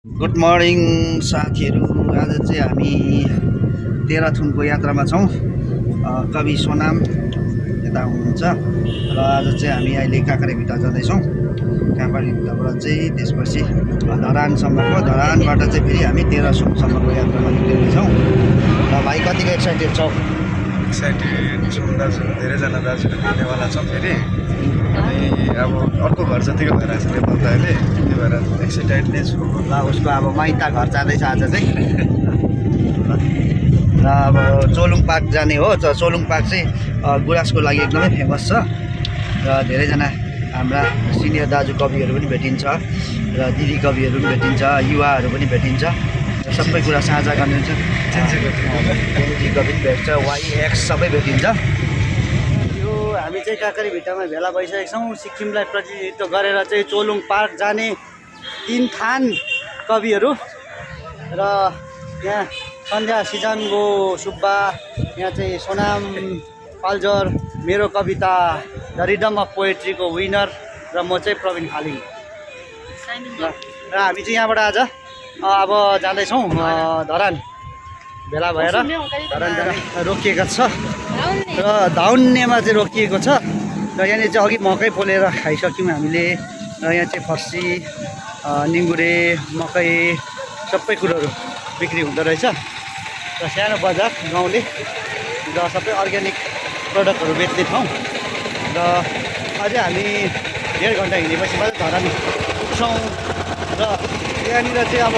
Good morning साथीहरू। आज चाहिँ हामी तेह्रथुमको यात्रामा छौँ। कवि सोनाम यता हुनुहुन्छ र आज चाहिँ हामी अहिले काँक्रेभिटा जाँदैछौँ। काँक्रेभिटाबाट चाहिँ त्यसपछि धरानसम्मको, धरानबाट चाहिँ फेरि हामी तेह्रथुमसम्मको यात्रामा निक्लिनेछौँ। र भाइ कतिको एक्साइटेड छौ? एक्साइटेड छौँ दाजु, धेरैजना दाजुहरू मिल्नेवाला छौँ फेरि। अनि अब अर्को घर जतिको भइरहेको छ नेपाल त अहिले, त्यही भएर एक्साइटेड नै छु। ल उसको अब माइता घर जाँदैछ आज चाहिँ। र अब चोलुङ पार्क जाने हो। चोलुङ पार्क चाहिँ गुराँसको लागि एकदमै फेमस छ र धेरैजना हाम्रा सिनियर दाजु कविहरू पनि भेटिन्छ र दिदी कविहरू पनि भेटिन्छ, युवाहरू पनि भेटिन्छ र सबै कुरा साझा गर्ने हुन्छ। कवि पनि भेट्छ, YX सबै भेटिन्छ। यो हामी चाहिँ काँक्रेभिटामा भेला भइसकेका छौँ। सिक्किमलाई प्रतिनिधित्व गरेर चाहिँ चोलुङ पार्क जाने 3 थान कविहरू र यहाँ सन्ध्या सिजाङ्गो सुब्बा, यहाँ चाहिँ सोनाम पाल्जर, मेरो कविता द रिदम अफ पोएट्रीको विनर र म चाहिँ प्रवीण खालिङ। र हामी चाहिँ यहाँबाट आज अब जाँदैछौँ धरान। भेला भएर धरान जान रोकिएका छ र धाउन्नेमा चाहिँ रोकिएको छ। र यहाँनिर चाहिँ अघि मकै पोलेर खाइसक्यौँ हामीले। र यहाँ चाहिँ फर्सी, निङ्गुरे, मकै सबै कुरोहरू बिक्री हुँदो रहेछ। र सानो बजार गाउँले र सबै अर्ग्यानिक प्रडक्टहरू बेच्ने ठाउँ। र अझै हामी 1.5 घन्टा हिँडेपछि मात्रै धरान पुग्छौँ। र यहाँनिर चाहिँ अब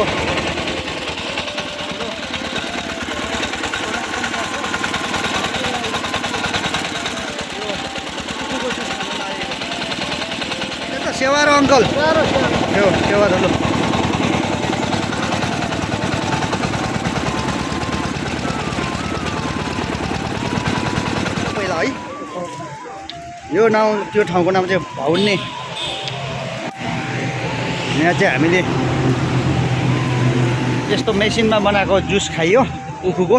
सेवारो अङ्कल, सेवारो लु। पहिला है यो नाउँ, त्यो ठाउँको नाम चाहिँ भाउन्ने। यहाँ चाहिँ हामीले यस्तो मेसिनमा बनाएको जुस खाइयो उखुको,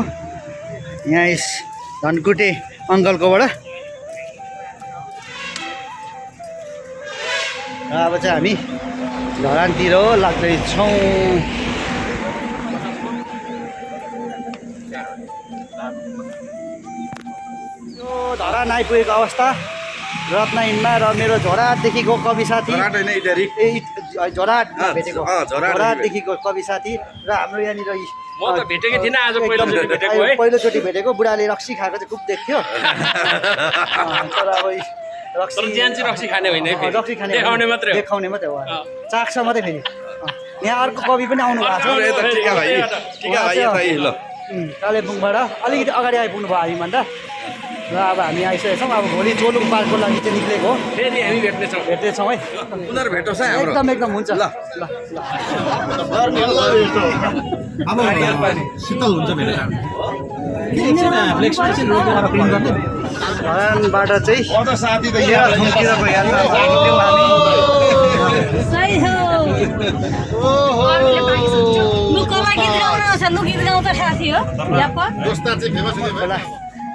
यहाँ यस धनकुटे अङ्कलकोबाट। र अब चाहिँ हामी धरानतिर लाग्दैछौँ। यो धरान आइपुगेको अवस्था रत्नहिनमा र मेरो झोरादेखिको कवि साथी, झोराटमा भेटेको झोराटदेखिको कवि साथी र हाम्रो यहाँनिर पहिलोचोटि भेटेको बुढाले रक्सी खाएको चाहिँ खुब देख्थ्यो। तर अब रक्सी खाने होइन, रक्सी खाने देखाउने मात्रै हो, चाख्छ मात्रै फेरि। यहाँ अर्को कवि पनि आउनु भएको छ कालेबुङबाट, अलिकति अगाडि आइपुग्नु भयो हामीभन्दा। र अब हामी आइसकेका छौँ। अब भोलि चोलुङ पार्कको लागि चाहिँ निक्लेको हो। फेरि हामी भेट्नेछौँ है। उनीहरू भेटोस् है हाम्रो। एकदम हुन्छ। ल शीतल हुन्छ भेट। धरानबाट चाहिँ तेह्रथुमतिरको यात्रा निक्ल्यौँ हामी।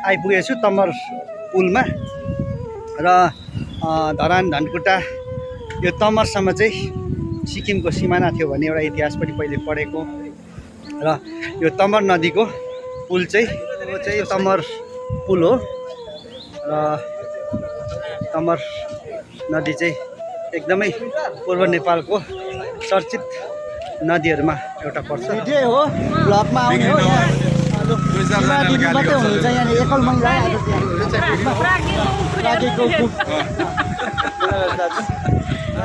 आइपुगेको छु तमर पुलमा। र धरान धनकुटा यो तमरसम्म चाहिँ सिक्किमको सिमाना थियो भन्ने एउटा इतिहास पनि पहिले पढेको। र यो तमर नदीको पुल चाहिँ तमर पुल हो। र तमर नदी चाहिँ एकदमै पूर्व नेपालको चर्चित नदीहरूमा एउटा पर्छ। यही हो ब्लकमा आउने हो। मात्रै हुनुहुन्छ यहाँनिर एकल महिला।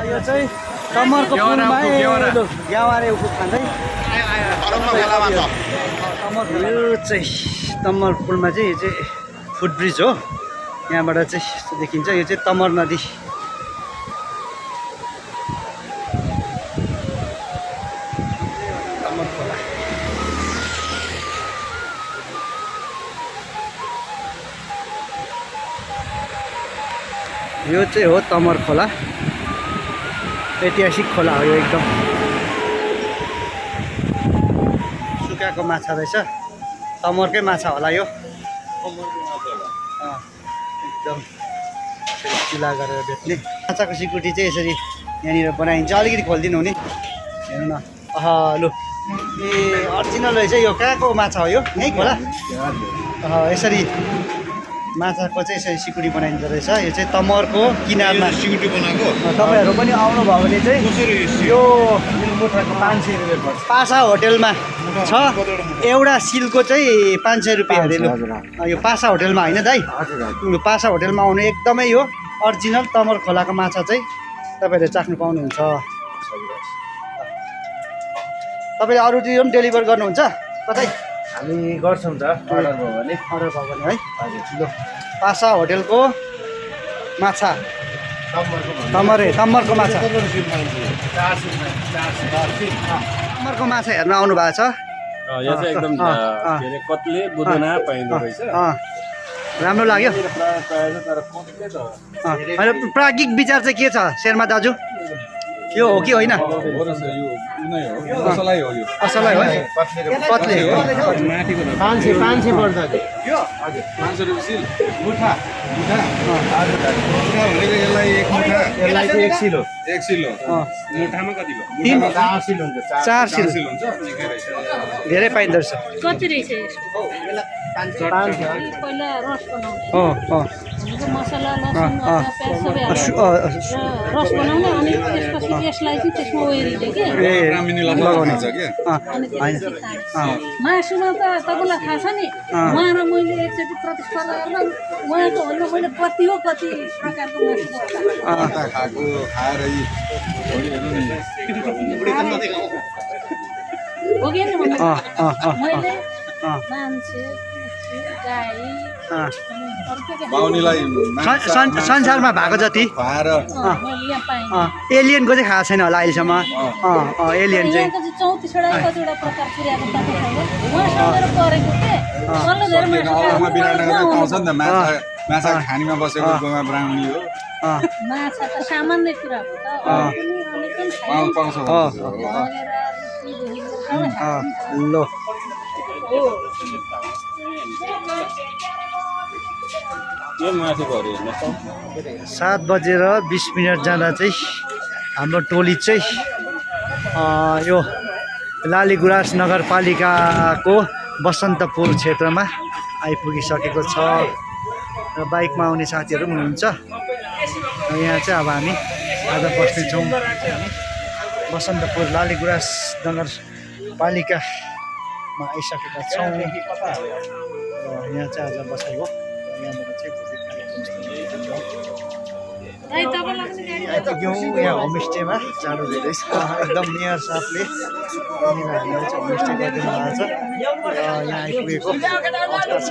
यो चाहिँ तमरको पुलमा ग्यावारे उखु खाँदै। यो चाहिँ तमर पुलमा चाहिँ यो चाहिँ फुटब्रिज हो। यहाँबाट चाहिँ यस्तो देखिन्छ। यो चाहिँ तमर नदी। तमर खोला। यो चाहिँ हो तमर खोला। ऐतिहासिक खोला हो यो। एकदम सुकाएको माछा रहेछ। तमरकै माछा होला यो। एकदम चिला गरेर बेच्ने माछाको सिकुटी चाहिँ यसरी यहाँनिर बनाइन्छ। अलिकति खोलिदिनु हुने, हेर्नु न। लु ए अरिजिनल रहेछ यो कहाँको माछा हो यो यहीँ होला यसरी माछाको चाहिँ यसरी सिकुडी बनाइन्छ रहेछ यो चाहिँ तमरको किनारमा सिकुटी बनाएको तपाईँहरू पनि आउनुभयो भने चाहिँ यो 500 रुपियाँ पासा होटेलमा छ एउटा सिलको चाहिँ 500 रुपियाँ अरे लु यो पासा होटेलमा होइन दाइ यो पासा होटेलमा आउनु एकदमै यो अरिजिनल तमर खोलाको माछा चाहिँ तपाईँहरूले चाख्नु पाउनुहुन्छ तपाईँले अरू चिज पनि डेलिभर गर्नुहुन्छ कतै हामी गर्छौँ त अर्डर भयो भने अर्डर भयो भने है हजुर लु पासा होटेलको माछा तमरको माछा तमरको माछा हेर्न आउनु भएको छ यो चाहिँ एकदम के अरे कत्ले बुदुना पाइँदो रहेछ राम्रो लाग्यो तर कत्ले त होइन प्राज्ञिक विचार चाहिँ के छ शेर्मा दाजु यो हो कि होइन असलै हो यो असलै हो कत्ले माथिको 500 पर्छ यो 500 रुपियाँ सिल मुठा भनेको यसलाई चाहिँ 1 किलो 1 किलो मुठामा कति भयो 4 किलो हुन्छ 4 सिल हुन्छ निकै रहेछ धेरै पाइँदो रहेछ कति रहेछ यसको पहिला रस बनाउने मसला लसुन प्याज सबै हालेर रस बनाउने अनि त्यसपछि यसलाई चाहिँ त्यसमा ओइरिने के लगाउने अनि मासुमा त तपाईँलाई थाहा छ नि उहाँ र मैले एकचोटि प्रतिस्पर्धा गर्दा उहाँको भन्दा मैले कति हो कति प्रकारको मासु खाएको खाएर हो कि मैले मान्छे गाई बाहुनीलाई संसारमा भएको जति मैले यहाँ पाएँ एलियनको चाहिँ खाएको छैन होला अहिलेसम्म एलियन चाहिँ यहाँको चाहिँ 34वटा कतिवटा प्रकार पुर्याएको तपाईँसँग उहाँसँग परेको के सल्लाह धेरै विराटनगरमा पाउँछ नि त माछा माछा खानीमा बसेको गोमा ब्राह्मणी हो माछा त सामान्य कुरा हो त पाउँछ ल यो माथिको अरे 7:20 जाँदा चाहिँ हाम्रो टोली चाहिँ यो लालीगुराँस नगरपालिकाको बसन्तपुर क्षेत्रमा आइपुगिसकेको छ र बाइकमा आउने साथीहरू पनि हुनुहुन्छ र यहाँ चाहिँ अब हामी आज बस्नेछौँ बसन्तपुर लालीगुराँस नगरपालिकामा आइसकेका छौँ र यहाँ चाहिँ आज बसेको यहाँबाट चाहिँ आइपुग्यौँ यहाँ होमस्टेमा जानु हुँदैछ एकदम नियर साथले हामीलाई चाहिँ होमस्टे गरिदिनु भएको छ र यहाँ आइपुगेको अवस्था छ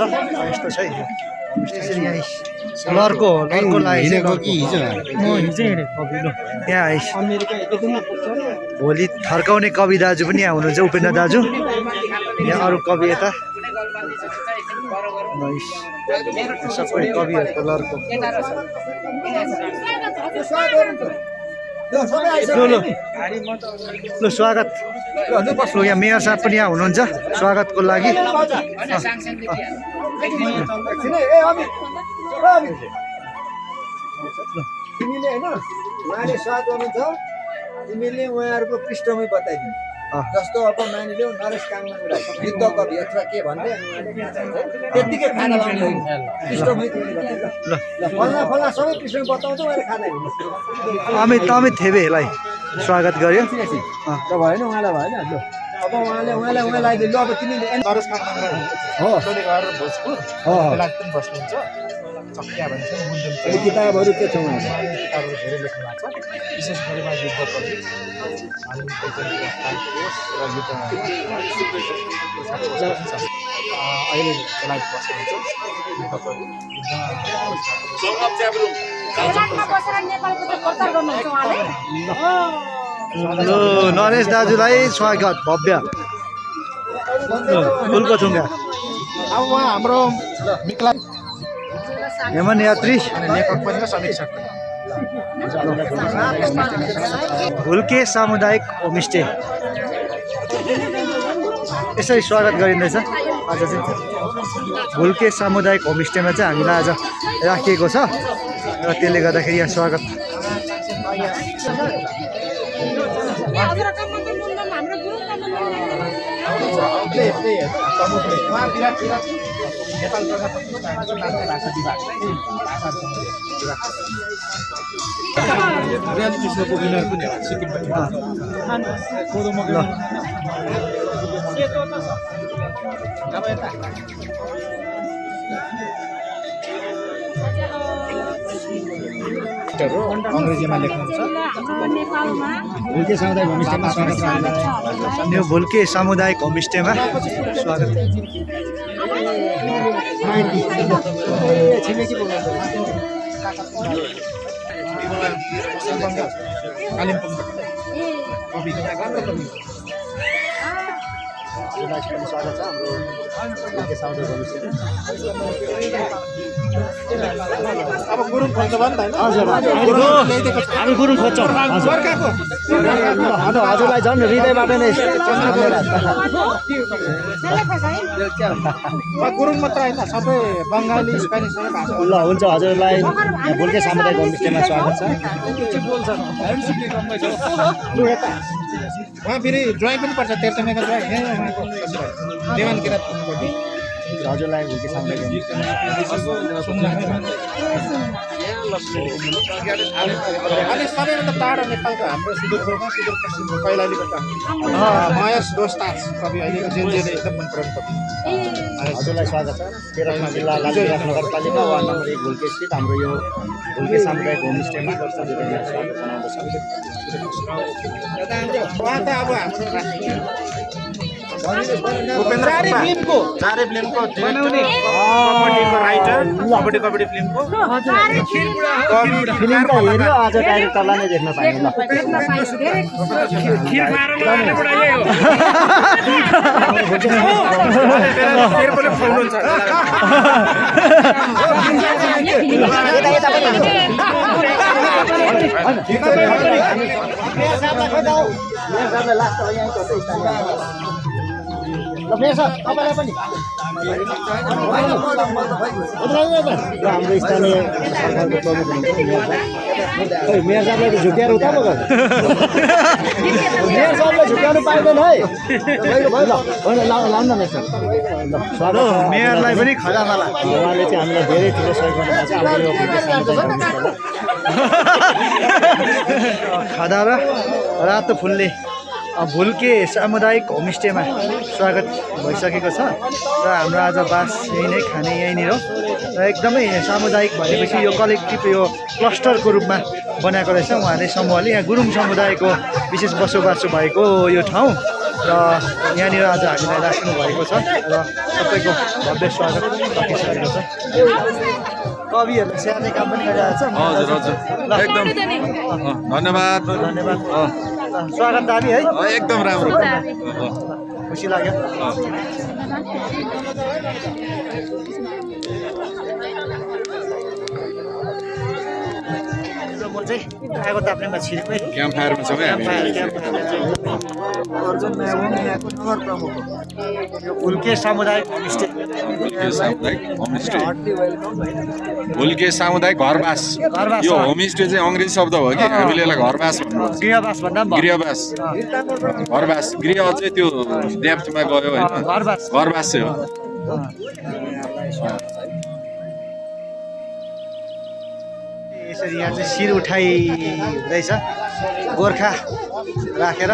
यस्तो छ होमस्टे चाहिँ यहाँ लर्को लागेको कि हिजो यहाँ भोलि थर्काउने कवि दाजु पनि यहाँ हुनुहुन्छ उपेन्द्र दाजु यहाँ अरू कवि यता सबै कविहरूको लर्को ल स्वागत यहाँ मेयर साहब पनि यहाँ हुनुहुन्छ स्वागतको लागि तिमीले होइन उहाँले स्वाद गर्नुहुन्छ तिमीले उहाँहरूको पृष्ठमै बताइदिनु जस्तो अब मानिलिउँ नरेश काङमाङ राई युद्ध कवि अथवा के भन्दै त्यत्तिकै खाना लाउने होइन पृष्ठमै तिमीले बताइदिनु ल फल्ना फल्ना सबै पृष्ठमै बताउँछ उहाँले खाना अमित थेबेलाई स्वागत गर्यो ल भएन उहाँलाई भएन ल अब उहाँलाई ल अब तिमीले नरेश काङमाङ राई हो तैँले गएर भोजपुर हो बेलायत पनि बस्नुहुन्छ चक्किया भन्छ मुन्जुल किताबहरू के छ उहाँको किताबहरू धेरै लेख्नु भएको छ विशेष गरी युद्ध कवि अनि र युद्ध अहिले बेलायत बस्नुहुन्छ युद्ध कवि ल नरेश दाजुलाई स्वागत भव्य फुलको थुङ्गा अब उहाँ हाम्रो मिक्ला हेमन यात्री लेखक पनि हो समीक्षक पनि हुल्के सामुदायिक होमस्टे यसरी स्वागत गरिँदैछ आज चाहिँ हुल्के सामुदायिक होमस्टेमा चाहिँ हामीलाई आज राखिएको छ र त्यसले गर्दाखेरि यहाँ स्वागत हजुर रियालिटी सोको विनर पनि हो सिक्किमबाट कोदो मकै अङ्ग्रेजीमा लेख्नुहुन्छ हाम्रो नेपालमा भुल्के सामुदायिक होमस्टेमा स्वागत छ। यो भुल्के सामुदायिक होमस्टेमा स्वागत। छिमेकी कालिम्पोङबाट कफी स्वागत छ हाम्रो भुल्के सामुदायिक होमस्टेमा। अब गुरुङ खोज्नु भयो नि त हजुर हामी गुरुङ खोज्छौँ हजुरलाई झन् हृदयबाट नै गुरुङ मात्र होइन सबै बङ्गाली स्पेनिस ल हुन्छ हजुरलाई भुल्के सामुदायिक होमस्टेमा स्वागत छ। उहाँ फेरि ड्रइङ पनि पर्छ तेर्समेको ड्रइङ देवान किरात हजुरलाई भुल्के सामुदायिक अनि सबैभन्दा टाढो नेपालको हाम्रो सुदूरपूर्व सुदूरपश्चिमको कैलालीबाट महेश दोस्तास कवि अहिलेको जेलजेले एकदम मन पराउनु कवि हजुरलाई स्वागत छ। तेह्रथुम जिल्ला लालगुराँस नगरपालिका वार्ड नम्बर 1 भुल्के स्थित हाम्रो यो भुल्के सामुदायिक होमस्टेमा हजुरलाई स्वागत जनाउँदछौँ। उहाँ त अब हाम्रो चारे फिल्मको कबड्डीको राइटर कबड्डी फिल्मको फिल्म त हेऱ्यो आज डाइरेक्टरलाई नै देख्न पाएँ ल मेयर साहब तपाईँलाई पनि हाम्रो स्थानीय सरकारको प्रमुख हुनुहुन्छ मेयर साहबलाई त झुक्याएर उता पो मेयर साहबलाई झुक्याउनु पाइँदैन है लाउनु न मेयर साहब मेयरलाई पनि खजामाला उहाँले चाहिँ हामीलाई धेरै ठुलो सहयोग गर्नुभएको छ। हाम्रो खदा र रातो फुलले भुल्के सामुदायिक होमस्टेमा स्वागत भइसकेको छ र हाम्रो आज बास यही नै खाने यहीँनिर हो र एकदमै सामुदायिक भनेपछि यो कलेक्टिभ यो क्लस्टरको रूपमा बनाएको रहेछ उहाँले समूहले। यहाँ गुरुङ समुदायको विशेष बसोबासो भएको यो ठाउँ र यहाँनिर आज हामीलाई राख्नु भएको छ र सबैको भव्य स्वागत सकिसकेको छ। कविहरूले स्याहार्ने काम पनि गरिरहेको छ। हजुर हजुर एकदम धन्यवाद धन्यवाद स्वागत दाबी है एकदम राम्रो खुसी लाग्यो। म चाहिँ आगो ताप्नेमा छिरेको है क्याम्प फायरमा छौँ है हामी अर्जुन म्यावङ यहाँको नगर प्रमुख हो। यो भुल्के सामुदायिक होमस्टे भुल्के सामुदायिक घरबास यो होमस्टे चाहिँ अङ्ग्रेजी शब्द हो कि हामीले यसलाई घरबास भन्नुपर्छ। गृहवास भन्दा पनि गृहवास घरबास गृह अझै त्यो डेप्थमा गयो होइन घरबास चाहिँ हो। यसरी यहाँ चाहिँ शिर उठाइ हुँदैछ गोर्खा राखेर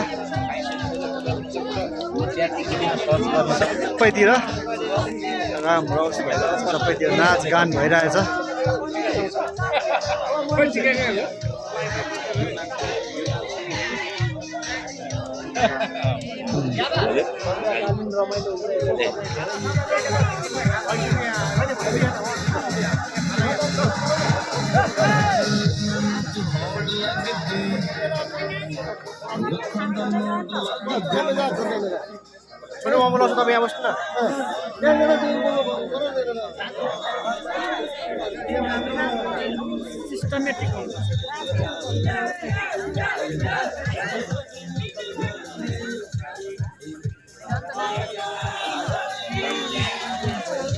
सबैतिर राम रौस भइरहेछ सबैतिर नाचगान भइरहेछ। छोरी म बोलाउँछु तपाईँ यहाँ बस्नु न।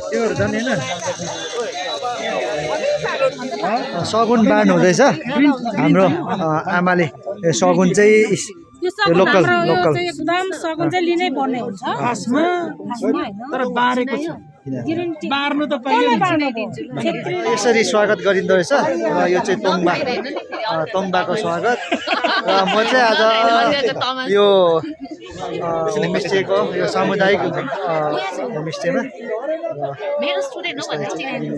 त्योहरू जाने होइन सगुन बाँड्नु हुँदैछ हाम्रो आमाले। सगुन चाहिँ यो लोकल हाम्रो यो लोकल चाहिँ एकदम सगुन चाहिँ लिनै पर्ने हुन्छ खासमा हैन तर बारेको छ बार्नु त पहिले बार्दिन्छु यसरी स्वागत गरिँदो रहेछ र यो चाहिँ तोङबाको स्वागत र म चाहिँ आज यो होमस्टेको यो सामुदायिक होमस्टेमा मेरो स्टुडेन्ट हो भनेर चिनाइदिनु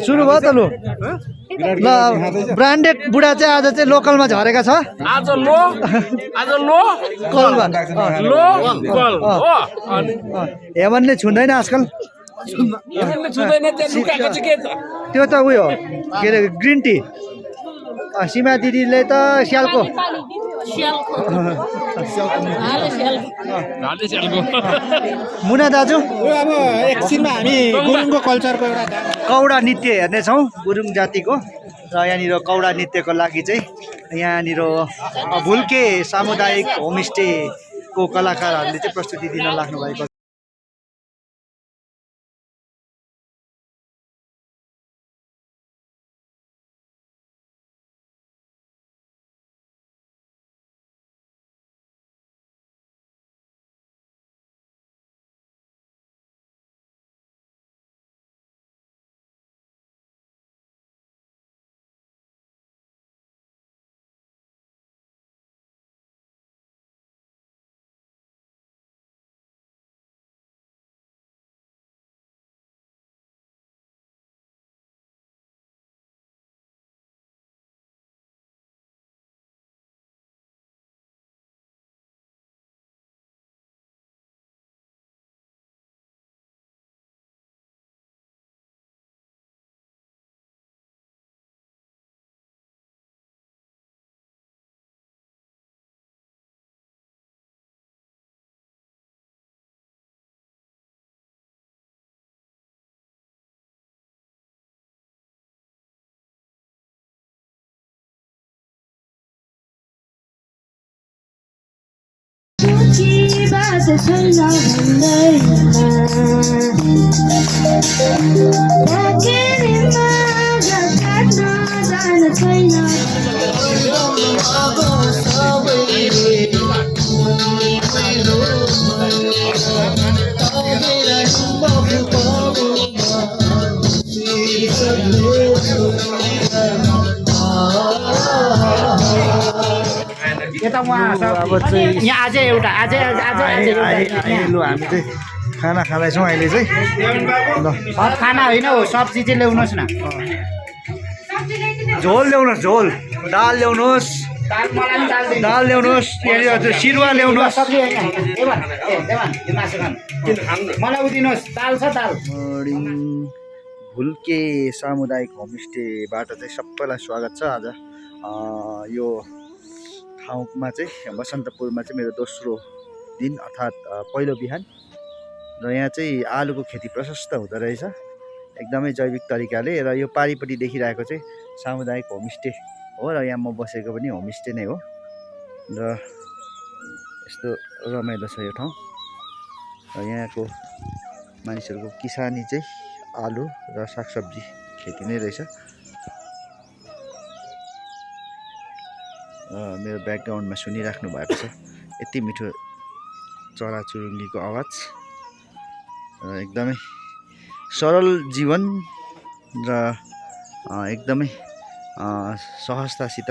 सुरु भयो त लु ल ब्रान्डेड बुढा चाहिँ आज चाहिँ लोकलमा झरेका छ आज लो कलमा लो कल हो अनि हेमनले छुँदैन आजकल हेर्नु छुदैन त्यहाँ लुकाएको चाहिँ के छ त्यो त उयो के अरे ग्रिन टी सीमा दिदीले त स्यालको मुना दाजु अब एकछिनमा हामी गुरुङको कल्चरको एउटा कौडा नृत्य हेर्नेछौँ गुरुङ जातिको र यहाँनिर कौडा नृत्यको लागि चाहिँ यहाँनिर भुल्के सामुदायिक होमस्टेको कलाकारहरूले चाहिँ प्रस्तुति दिन लाग्नु भएको अब चाहिँ यहाँ अझै एउटा अझै लु हामी चाहिँ खाना खाँदैछौँ अहिले चाहिँ ल खाना होइन हो सब्जी चाहिँ ल्याउनुहोस् न झोल ल्याउनुहोस् झोल दाल ल्याउनुहोस् दाल ल्याउनुहोस् यहाँनिर सिरुवा ल्याउनुहोस् मलाई उदिनुहोस् दाल छ दाल मर्निङ भुल्के सामुदायिक होमस्टेबाट चाहिँ सबैलाई स्वागत छ आज यो ठाउँमा चाहिँ बसन्तपुरमा चाहिँ मेरो दोस्रो दिन अर्थात् पहिलो बिहान र यहाँ चाहिँ आलुको खेती प्रशस्त हुँदो रहेछ एकदमै जैविक तरिकाले र यो पारिपट्टि देखिरहेको चाहिँ सामुदायिक होमस्टे हो र यहाँ म बसेको पनि होमस्टे नै हो र यस्तो रमाइलो छ यो ठाउँ र यहाँको मानिसहरूको किसानी चाहिँ आलु र सागसब्जी खेती नै रहेछ मेरो ब्याकग्राउन्डमा सुनिराख्नु भएको छ यति मिठो चराचुरुङ्गीको आवाज एकदमै सरल जीवन र एकदमै सहजतासित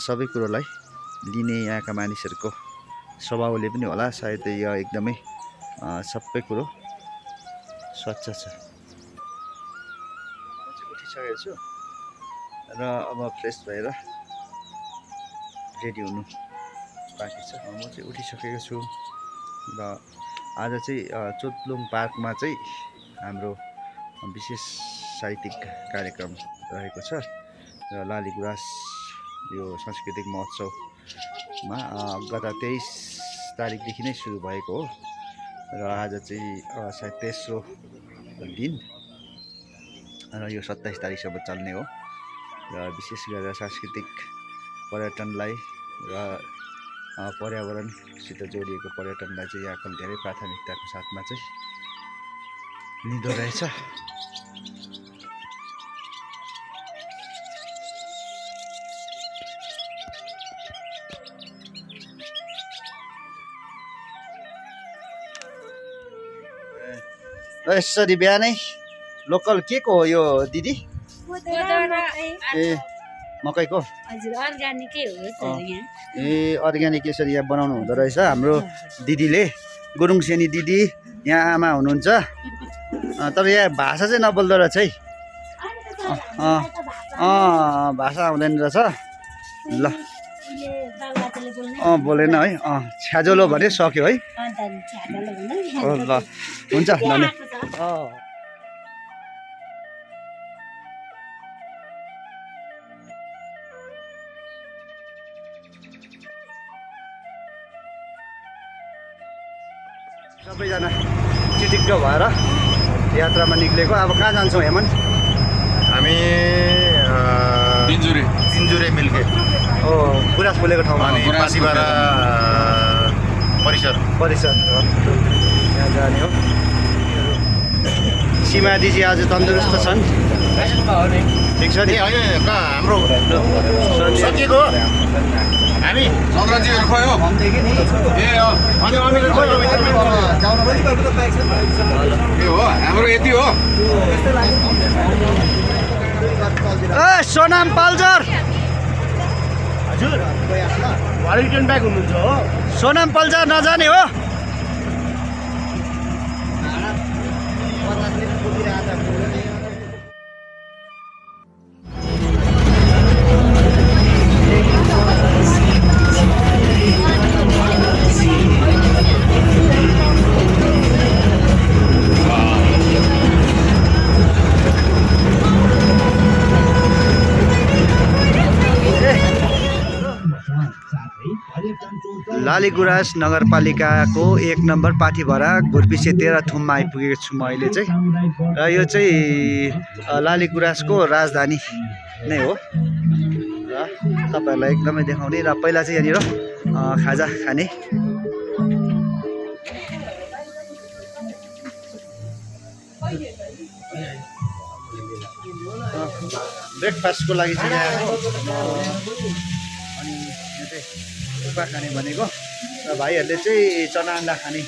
सबै कुरोलाई लिने यहाँका मानिसहरूको स्वभावले पनि होला सायद यो एकदमै सबै कुरो स्वच्छ छ। म चाहिँ उठिसकेको छु र अब फ्रेस भएर रेडी हुनु बाँकी छ। म चाहिँ उठिसकेको छु र आज चाहिँ चोतलुङ पार्कमा चाहिँ हाम्रो विशेष साहित्यिक कार्यक्रम रहेको छ र लाली गुराँस यो सांस्कृतिक महोत्सवमा गत 23 तारिकदेखि नै सुरु भएको हो र आज चाहिँ सायद तेस्रो दिन र यो 27 तारिकसम्म चल्ने हो र विशेष गरेर सांस्कृतिक पर्यटनलाई र पर्यावरणसित जोडिएको पर्यटनलाई चाहिँ यहाँको धेरै प्राथमिकताको साथमा चाहिँ निदो रहेछ। यसरी बिहानै लोकल के को हो यो दिदी? ए मकैको? हजुर अर्ग्यानिकै हो सर यहाँ। ए अर्ग्यानिक यसरी यहाँ बनाउनु हुँदो रहेछ हाम्रो दिदीले। गुरुङ सेनी दिदी यहाँ आमा हुनुहुन्छ। तर यहाँ भाषा चाहिँ नबोल्दो रहेछ है। भाषा आउँदैन रहेछ। ल बोलेन है। छ्याजोलो भने सक्यो है। ल हुन्छ धन्यवाद। सबैजना चिटिक्क भएर यात्रामा निक्लेको। अब कहाँ जान्छौँ हेमन? हामी तिनजुरे मिल्के ओ गुराँस फुलेको ठाउँमा अनि पासीबारा परिसर यहाँ जाने हो। सीमा दिदी आज तन्दुरुस्त छन्, ठिक छ नि? हाम्रो सकिएको हामी सङ्क्रान्तिहरू खयो ए अनि अमिलो खोइ ए हो हाम्रो यति हो। ए सोनाम पाल्जर, हजुर वालिटन ब्याग हुनुहुन्छ हो? सोनाम पाल्जर नजाने हो? लालीगुराँस नगरपालिकाको 1 नम्बर पाथिभरा घुर्पिसे तेह्रथुममा आइपुगेको छु म अहिले चाहिँ। र यो चाहिँ लालीगुराँसको राजधानी नै हो र तपाईँहरूलाई एकदमै देखाउने। र पहिला चाहिँ यहाँनिर खाजा खाने। ब्रेकफास्टको लागि चाहिँ यहाँ अनि यो चाहिँ थुक्पा खाने भनेको। र भाइहरूले चाहिँ चना अन्डा खाने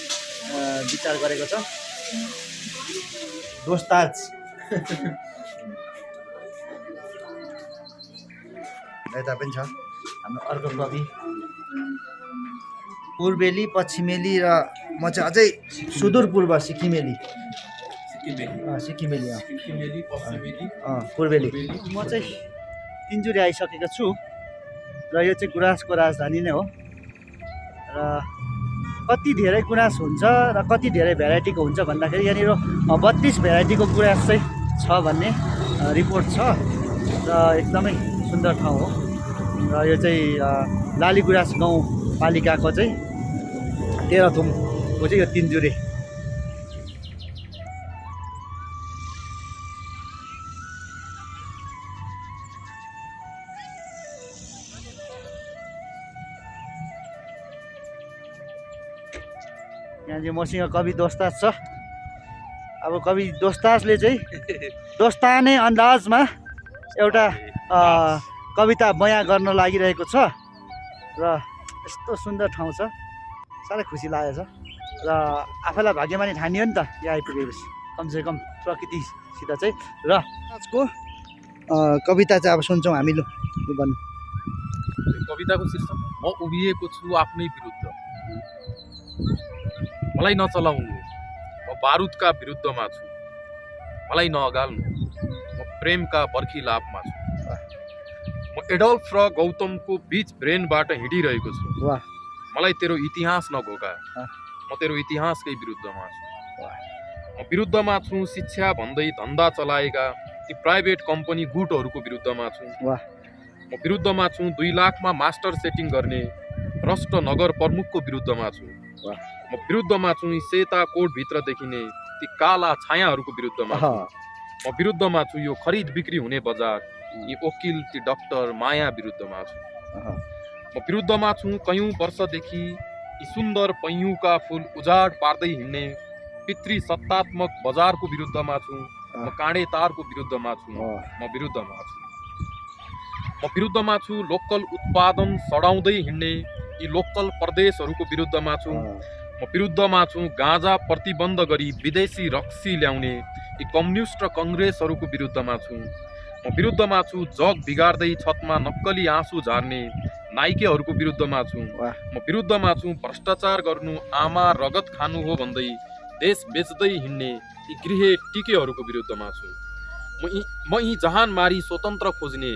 विचार गरेको छ। दोस्ताज यता पनि छ हाम्रो अर्को कवि। पूर्वेली, पश्चिमेली र म चाहिँ अझै सुदूरपूर्व सिक्किमेली। सिक्किमेली पूर्वेली। म चाहिँ तिनजुरे आइसकेको छु र यो चाहिँ गुराँसको राजधानी नै हो। र कति धेरै गुराँस हुन्छ र कति धेरै भेराइटीको हुन्छ भन्दाखेरि यहाँनिर 32 भेराइटीको गुराँस चाहिँ छ भन्ने रिपोर्ट छ र एकदमै सुन्दर ठाउँ हो। र यो चाहिँ लालीगुराँस गाउँपालिकाको चाहिँ तेह्रथुमको चाहिँ यो तिनजुरे। यहाँ चाहिँ मसँग कवि दोस्ताज छ। अब कवि दोस्ताजले चाहिँ दोस्ताने अन्दाजमा एउटा कविता बयाँ गर्न लागिरहेको छ र यस्तो सुन्दर ठाउँ छ, साह्रै खुसी लागेको छ। र आफैलाई भाग्यमानी ठानियो नि त यहाँ आइपुगेपछि कमसेकम प्रकृतिसित चाहिँ। र आजको कविता चाहिँ अब सुन्छौँ हामी। लु भन्नु। कविताको शीर्षक म उभिएको छु आफ्नै विरुद्ध। मलाई नचलाउनु, म बारुदका विरुद्धमा छु। मलाई नअगाल्नु, म प्रेमका बर्खिलापमा छु। म एडल्फ र गौतमको बीच ब्रेनबाट हिँडिरहेको छु। मलाई तेरो इतिहास नघोका, म तेरो इतिहासकै विरुद्धमा छु। म विरुद्धमा छु शिक्षा भन्दै धन्दा चलाएका ती प्राइभेट कम्पनी गुटहरूको विरुद्धमा छु। म विरुद्धमा छु 2 लाखमा मास्टर सेटिङ गर्ने भ्रष्ट नगर प्रमुखको विरुद्धमा छु। म विरुद्धमा छु सेता कोटभित्र देखिने ती काला छायाहरूको विरुद्धमा छु। म विरुद्धमा छु यो खरिद बिक्री हुने बजार, यी वकिल ती डाक्टर माया विरुद्धमा छु। म विरुद्धमा छु कयौं वर्षदेखि यी सुन्दर पैयुका फुल उजाड पार्दै हिँड्ने पितृ सत्तात्मक बजारको विरुद्धमा छु म काँडे तारको विरुद्धमा छु म विरुद्धमा छु म विरुद्धमा छु लोकल उत्पादन सडाउँदै हिँड्ने यी लोकल प्रदेशहरूको विरुद्धमा छु म विरुद्धमा छु गाँजा प्रतिबन्ध गरी विदेशी रक्सी ल्याउने यी कम्युनिस्ट र कङ्ग्रेसहरूको विरुद्धमा छु म विरुद्धमा छु जग बिगार्दै छतमा नक्कली आँसु झार्ने नाइकेहरूको विरुद्धमा छु म विरुद्धमा छु भ्रष्टाचार गर्नु आमा रगत खानु हो भन्दै देश बेच्दै हिँड्ने यी गृह टिकेहरूको विरुद्धमा छु म यी जहान मारी स्वतन्त्र खोज्ने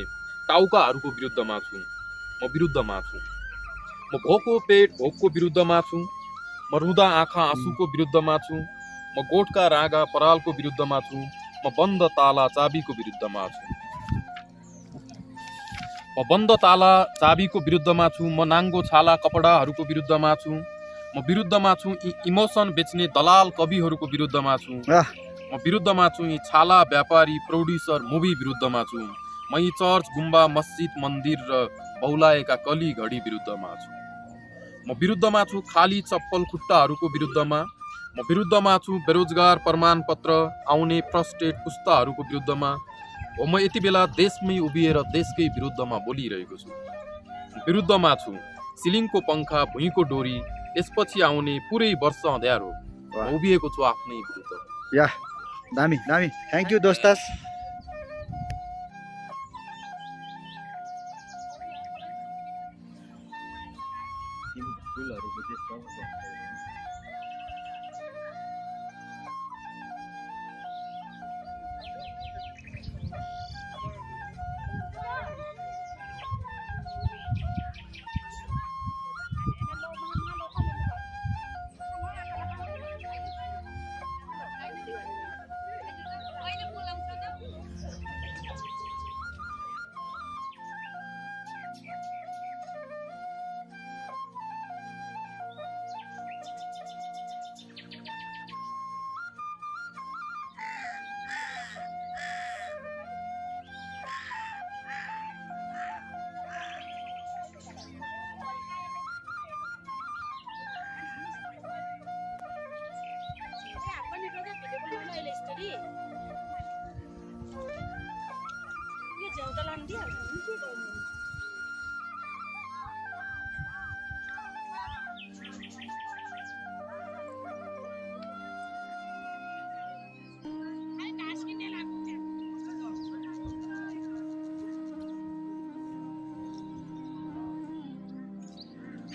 टाउकाहरूको विरुद्धमा छु म विरुद्धमा छु म भोको पेट भोकको विरुद्धमा छु म रुँदा आँखा आँसुको विरुद्धमा छु म गोठका रागा परालको विरुद्धमा छु म बन्द ताला चाबीको विरुद्धमा छु म बन्द ताला चाबीको विरुद्धमा छु म नाङ्गो छाला कपडाहरूको विरुद्धमा छु म विरुद्धमा छु यी इमोसन बेच्ने दलाल कविहरूको विरुद्धमा छु म विरुद्धमा छु यी छाला व्यापारी प्रोड्युसर मुभी विरुद्धमा छु म यी चर्च गुम्बा मस्जिद मन्दिर र बौलाएका कली घडी विरुद्धमा छु म विरुद्धमा छु खाली चप्पल खुट्टाहरूको विरुद्धमा म विरुद्धमा छु बेरोजगार प्रमाणपत्र आउने फ्रस्ट्रेट पुस्ताहरूको विरुद्धमा हो म यति बेला देशमै उभिएर देशकै विरुद्धमा बोलिरहेको छु विरुद्धमा छु सिलिङको पङ्खा भुइँको डोरी त्यसपछि आउने पुरै वर्ष अँध्यारो म उभिएको छु आफ्नै विरुद्ध या दामी दामी थ्याङ्क यू दोस्तास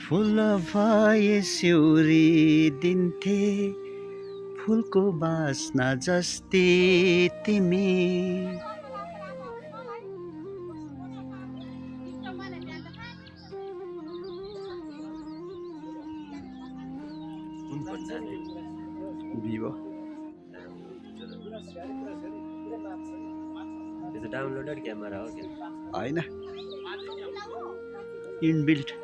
फुल भए सिउरी दिन्थे फुलको बास्ना जस्तै तिमी भिभो डाउनलोडेड क्यामेरा हो कि होइन इनबिल्ट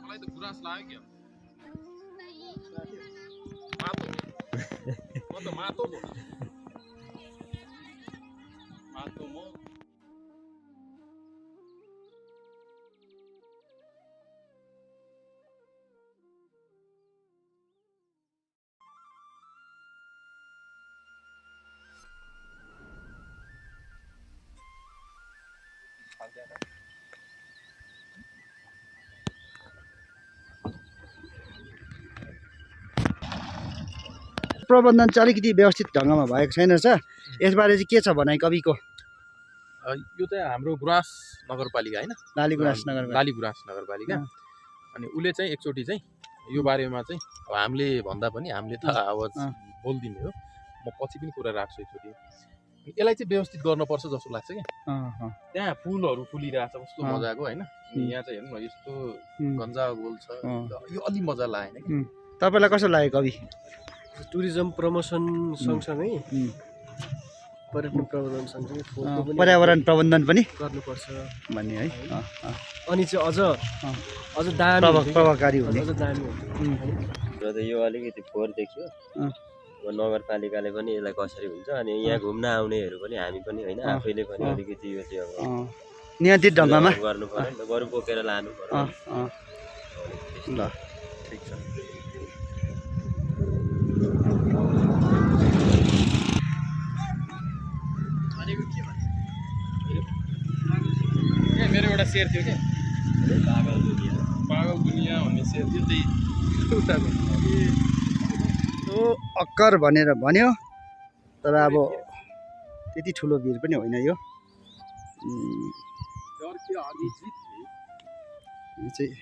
मलाई त गुराँस लाग्यो क्या मातो म त मातो पो मातो म प्रबन्धन चाहिँ अलिकति व्यवस्थित ढङ्गमा भएको छैन रहेछ यसबारे चाहिँ के छ भनाइ कविको यो चाहिँ हाम्रो गुराँस नगरपालिका होइन लालीगुराँस नगरपालिका लालीगुराँस नगरपालिका अनि उसले चाहिँ एकचोटि चाहिँ यो बारेमा चाहिँ अब हामीले भन्दा पनि हामीले त आवाज बोलिदिने हो म पछि पनि कुरा राख्छु एकचोटि यसलाई चाहिँ व्यवस्थित गर्नुपर्छ जस्तो लाग्छ क्या त्यहाँ फुलहरू फुलिरहेछ कस्तो मजाको होइन यहाँ चाहिँ हेर्नु न यस्तो गन्जा गोल छ यो अलि मजा लागेन कि तपाईँलाई कस्तो लाग्यो कवि टुरिज्म प्रमोसन सँगसँगै पर्यटन प्रबन्धन सँगसँगै फोहोरको पनि पर्यावरण प्रबन्धन पनि गर्नुपर्छ भन्ने है अनि चाहिँ अझ दामी प्रभावकारी हुने अझ दामी र त यो अलिकति फोहोर देखियो अब नगरपालिकाले पनि यसलाई कसरी हुन्छ अनि यहाँ घुम्न आउनेहरू पनि हामी पनि होइन आफैले पनि अलिकति यो चाहिँ अब नियन्त्रित ढङ्गमा गर्नु पर्यो नि त बरु बोकेर लानु पर्यो ल ठिक छ मेरो एउटा सेयर थियो क्या पागल दुनियाँ भन्ने सेयर थियो त्यही अक्कर भनेर भन्यो तर अब त्यति ठुलो भिड पनि होइन यो चाहिँ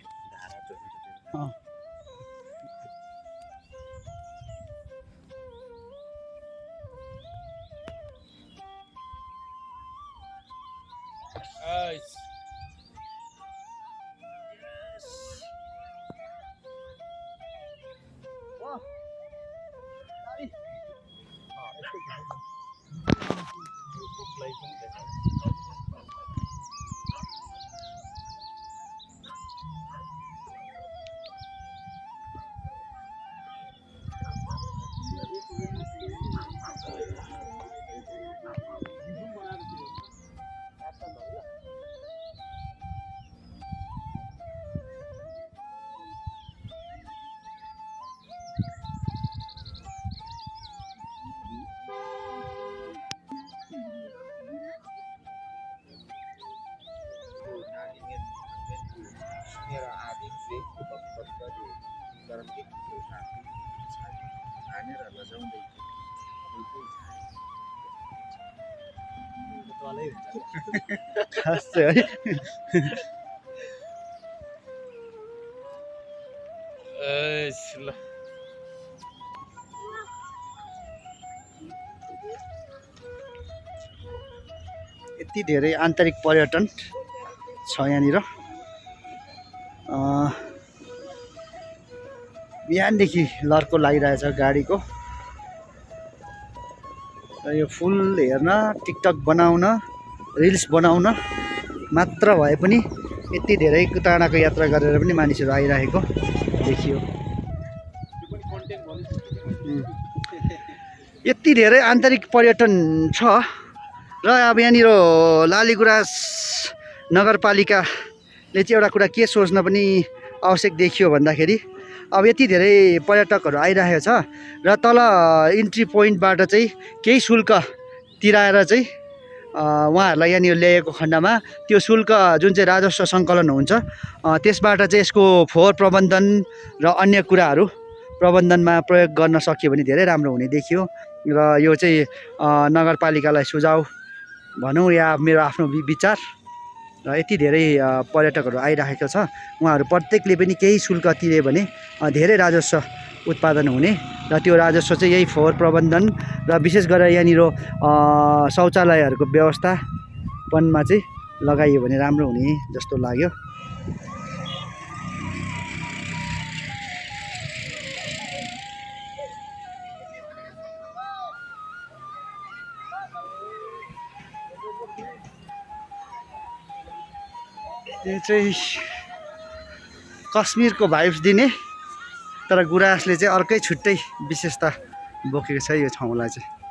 खास चाहिँ है ल यति धेरै आन्तरिक पर्यटन छ यहाँनिर बिहानदेखि लर्को लागिरहेछ गाडीको र यो फुल हेर्न टिकटक बनाउन रिल्स बनाउन मात्र भए पनि यति धेरै टाढाको यात्रा गरेर पनि मानिसहरू आइरहेको देखियो यति धेरै आन्तरिक पर्यटन छ र अब यहाँनिर लालीगुराँस नगरपालिकाले चाहिँ एउटा कुरा के सोच्न पनि आवश्यक देखियो भन्दाखेरि अब यति धेरै पर्यटकहरू आइरहेको छ र तल इन्ट्री पोइन्टबाट चाहिँ केही शुल्क तिराएर चाहिँ उहाँहरूलाई यहाँनिर ल्याएको खण्डमा त्यो शुल्क जुन चाहिँ राजस्व सङ्कलन हुन्छ त्यसबाट चाहिँ यसको फोहोर प्रबन्धन र अन्य कुराहरू प्रबन्धनमा प्रयोग गर्न सकियो भने धेरै राम्रो हुने देखियो र यो चाहिँ नगरपालिकालाई सुझाव भनौँ या मेरो आफ्नो विचार र यति धेरै पर्यटकहरू आइरहेको छ उहाँहरू प्रत्येकले पनि केही शुल्क तिर्यो भने धेरै राजस्व उत्पादन हुने र त्यो राजस्व चाहिँ यही फोहोर प्रबन्धन र विशेष गरेर यहाँनिर शौचालयहरूको व्यवस्थापनमा चाहिँ लगाइयो भने राम्रो हुने जस्तो लाग्यो यो चाहिँ कश्मीरको भाइब्स दिने तर गुराँसले चाहिँ अर्कै छुट्टै विशेषता बोकेको छ यो ठाउँलाई चाहिँ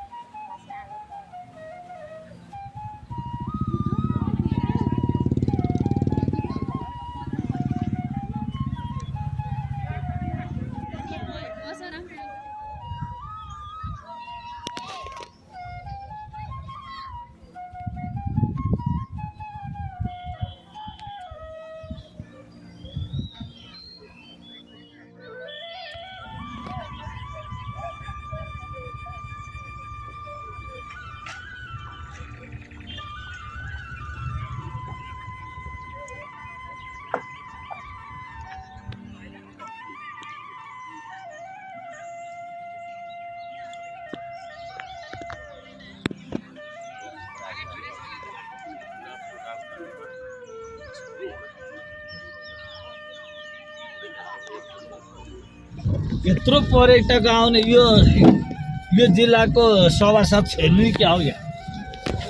यत्रो पर्यटक आउने यो जिल्लाको सभासद छैन क्या हो यहाँ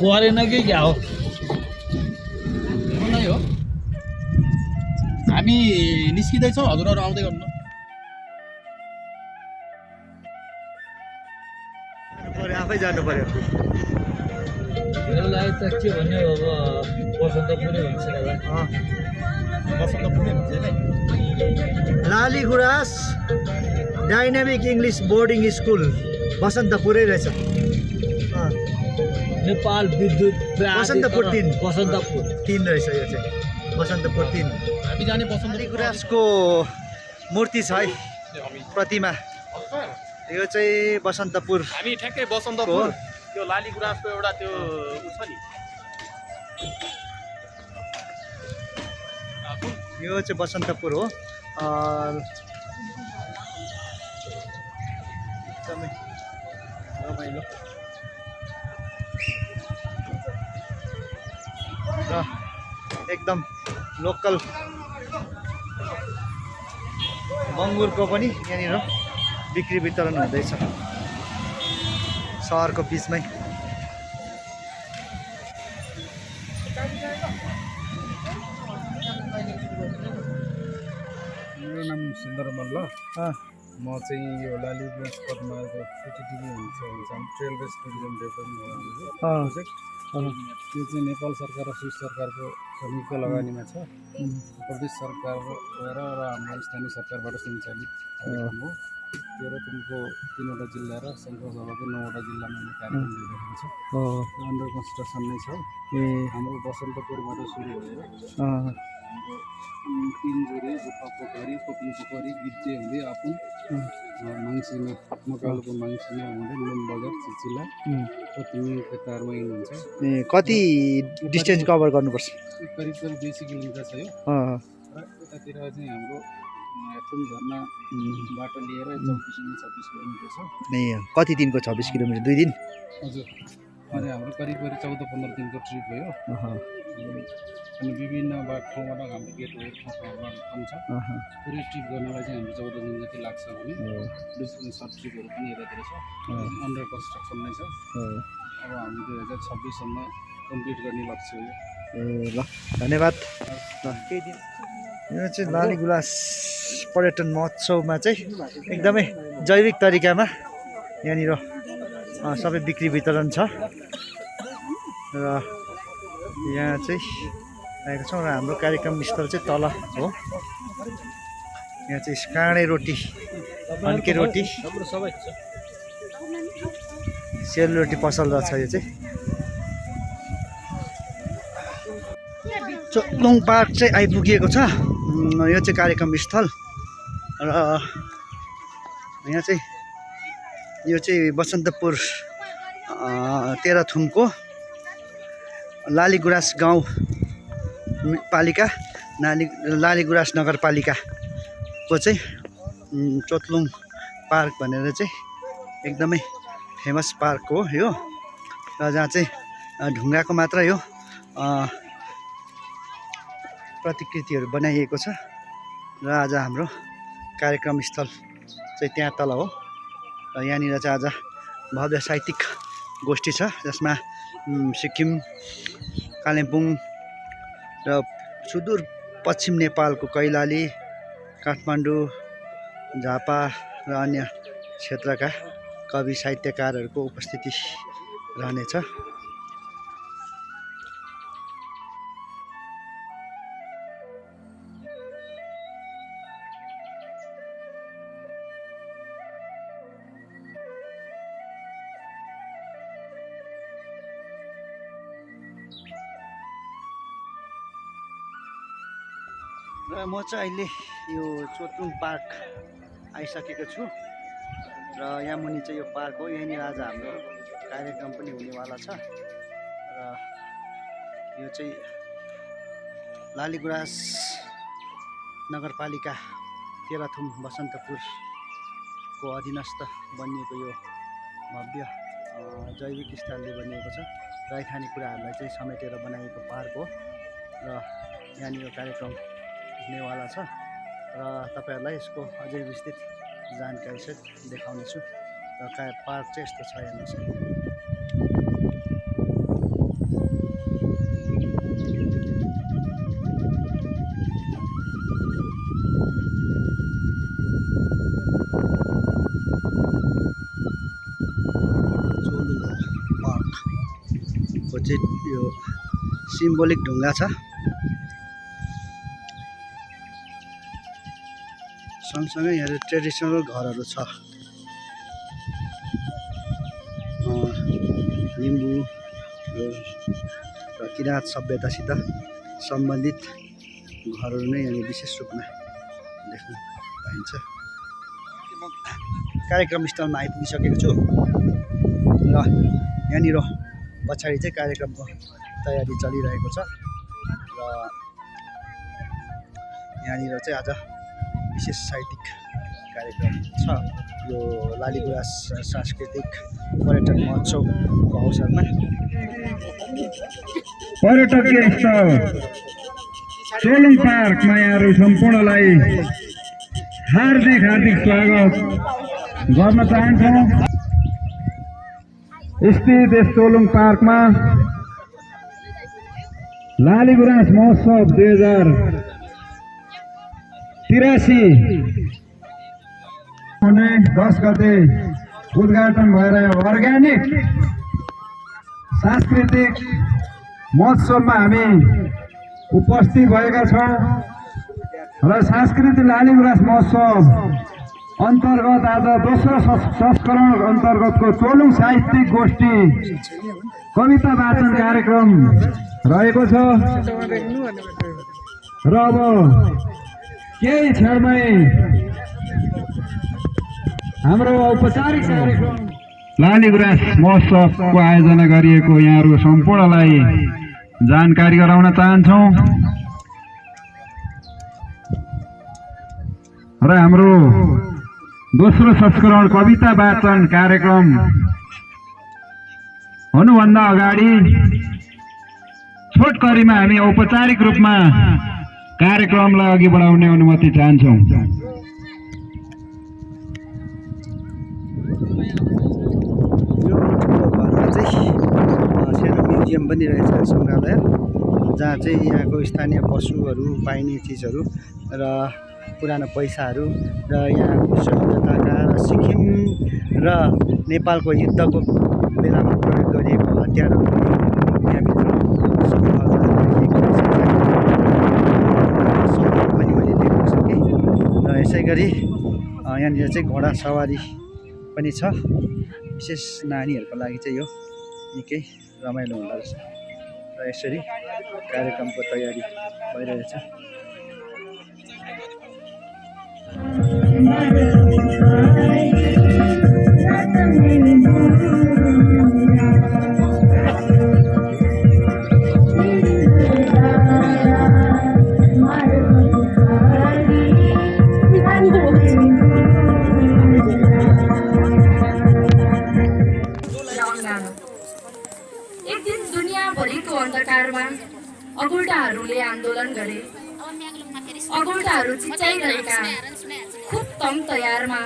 फरेन कि क्या हो नै हो हामी निस्किँदैछौँ हजुरहरू आउँदै गर्नु आफै जानु पर्यो यसलाई त के भन्ने अब बसन्तपुरै हुन्छ होला बसन्तपुरै भन्छ नि Lali Guras dynamic English boarding school बसन्तपुरै रहेछ नेपाल विद्युत बसन्तपुर 3 बसन्तपुर 3 रहेछ यो चाहिँ बसन्तपुर 3 हामी जाने लाली गुराँसको मूर्ति छ है प्रतिमा यो चाहिँ बसन्तपुर हामी ठ्याक्कै बसन्तपुर त्यो लाली गुराँसको एउटा त्यो उ छ नि यो चाहिँ बसन्तपुर हो एकदमै रमाइलो र एकदम लोकल बङ्गुरको पनि यहाँनिर बिक्री वितरण हुँदैछ सहरको बिचमै मेरो नाम सुन्दर मल्ल म चाहिँ यो लाली गुराँस पदमाको सिटिटिभी हुन्छ trail based tourism development project त्यो चाहिँ नेपाल सरकार र स्विस सरकारको संयुक्त लगानीमा छ प्रदेश सरकारद्वारा र हाम्रो स्थानीय सरकारबाट सञ्चालित कार्यक्रम हो तेह्रथुमको 3वटा जिल्ला र सङ्घसभाको 9वटा जिल्लामा यो कार्यक्रम भइरहेको छ अन्डर कन्स्ट्रक्सन नै छ हाम्रो बसन्तपुरबाट सुरु भएर तिनजुरे जुप्पा पोखरी कोपिङ पोखरी गिज्जे हुँदै आफू माङसिमा मकालुको माङसिमा हुँदै नुन बजार चिचिला तिमीको तारमा हुन्छ कति डिस्टेन्स कभर गर्नुपर्छ करिब 200 किलोमिटर छ यो र यतातिर चाहिँ हाम्रो थुम झर्नाबाट लिएर 24 किलोमिटर छ कति दिनको 26 किलोमिटर 2 दिन हजुर अनि हाम्रो करिब 14-15 दिनको ट्रिप भयो अनि विभिन्न ठाउँबाट हाम्रो गेटवेहरू पनि छ पुरै ट्रिप गर्नलाई चाहिँ हाम्रो 14 दिन जति लाग्छ भने डिस्टेन्स सर्ट ट्रिपहरू पनि यतातिर छ अन्डर कन्स्ट्रक्सन नै छ अब हामी 2026 सम्म कम्प्लिट गर्ने लक्ष्य हो ल धन्यवाद केही दिन यो चाहिँ लाली गुराँस पर्यटन महोत्सवमा चाहिँ एकदमै जैविक तरिकामा यहाँनिर सबै बिक्री वितरण छ र यहाँ चाहिँ आएको छौँ र हाम्रो कार्यक्रम स्थल चाहिँ तल हो यहाँ चाहिँ काँडे रोटी हन्के रोटी सेलरोटी पसल रहेछ यो चाहिँ चोक्लुङ पार्क चाहिँ आइपुगिएको छ यो चाहिँ कार्यक्रम स्थल र यहाँ चाहिँ यो चाहिँ बसन्तपुर तेह्रथुमको लाली गुराँस गाउँ पालिका लाली गुराँस नगरपालिकाको चाहिँ चोक्लुङ पार्क भनेर चाहिँ एकदमै फेमस पार्क हो यो र जहाँ चाहिँ ढुङ्गाको मात्र यो प्रतिकृतिहरू बनाइएको छ र आज हाम्रो कार्यक्रम स्थल चाहिँ त्यहाँ तल हो र यहाँनिर चाहिँ आज भव्य साहित्यिक गोष्ठी छ जसमा सिक्किम कालिम्पोङ र सुदूर पश्चिम नेपालको कैलाली काठमाडौँ झापा र अन्य क्षेत्रका कवि साहित्यकारहरूको उपस्थिति रहनेछ र म चाहिँ अहिले यो चोक्लुङ पार्क आइसकेको छु र यहाँ मुनि चाहिँ यो पार्क हो यहीँनिर आज हाम्रो कार्यक्रम पनि हुनेवाला छ र यो चाहिँ लाली गुराँस नगरपालिका तेह्रथुम बसन्तपुरको अधीनस्थ बनिएको यो भव्य जैविक स्थलले बनिएको छ रैथाने कुराहरूलाई चाहिँ समेटेर बनाइएको पार्क हो र यहाँनिर कार्यक्रम हुनेवाला छ र तपाईहरुलाई यसको अझै विस्तृत जानकारी सहित देखाउनेछु र पार्क चाहिँ यस्तो छ हेर्नुहोस् चाहिँ यो सिम्बोलिक ढुङ्गा छ। सँगसँगै यहाँ ट्रेडिसनल घरहरू छ। लिम्बू र किराँत सभ्यतासित सम्बन्धित घरहरू नै यहाँ विशेष रूपमा देख्न पाइन्छ। म कार्यक्रम स्थलमा आइपुगिसकेको छु र यहाँनिर पछाडि चाहिँ कार्यक्रमको तयारी चलिरहेको छ र यहाँनिर चाहिँ आज विशेष साहित्यिक कार्यक्रम छ। यो लालीगुराँस सांस्कृतिक पर्यटन महोत्सवको अवसरमा पर्यटकीय स्थल सोलुङ पार्कमा यहाँहरू सम्पूर्णलाई हार्दिक स्वागत गर्न चाहन्छौँ। स्थित यस सोलुङ पार्कमा लालीगुराँस महोत्सव 2083 10 गते उद्घाटन भएर अर्ग्यानिक सांस्कृतिक महोत्सवमा हामी उपस्थित भएका छौँ र सांस्कृतिक लालीगुराँस महोत्सव अन्तर्गत आज दोस्रो संस्करण अन्तर्गतको चोलुङ साहित्यिक गोष्ठी कविता वाचन कार्यक्रम रहेको छ र अब केही क्षणमै हाम्रो औपचारिक कार्यक्रम लालीगुराँस महोत्सवको आयोजना गरिएको यहाँहरू सम्पूर्णलाई जानकारी गराउन चाहन्छौँ र हाम्रो दोस्रो संस्करण कविता वाचन कार्यक्रम हुनुभन्दा अगाडि छोटकरीमा हामी औपचारिक रूपमा कार्यक्रमलाई अघि बढाउने अनुमति चाहन्छौँ। सानो म्युजियम पनि रहेछ सङ्ग्रहालय, जहाँ चाहिँ यहाँको स्थानीय पशुहरू पाइने चिजहरू र पुरानो पैसाहरू र यहाँको सभ्यताका र सिक्किम र नेपालको युद्धको बेलामा प्रयोग गरिएको हतियारहरू यहाँभित्र पनि मैले देख्न सकेँ। र यसै गरी यहाँनिर चाहिँ घोडा सवारी पनि छ। विशेष नानीहरूको लागि चाहिँ यो निकै रमाइलो हुँदो रहेछ र यसरी कार्यक्रमको तयारी भइरहेछ। एक दिन दुनियाँभरिको अन्धकारमा अगुल्टाहरूले आन्दोलन गरे। अगुल्टाहरू चिच्याइरहेका खुब तम तयारमा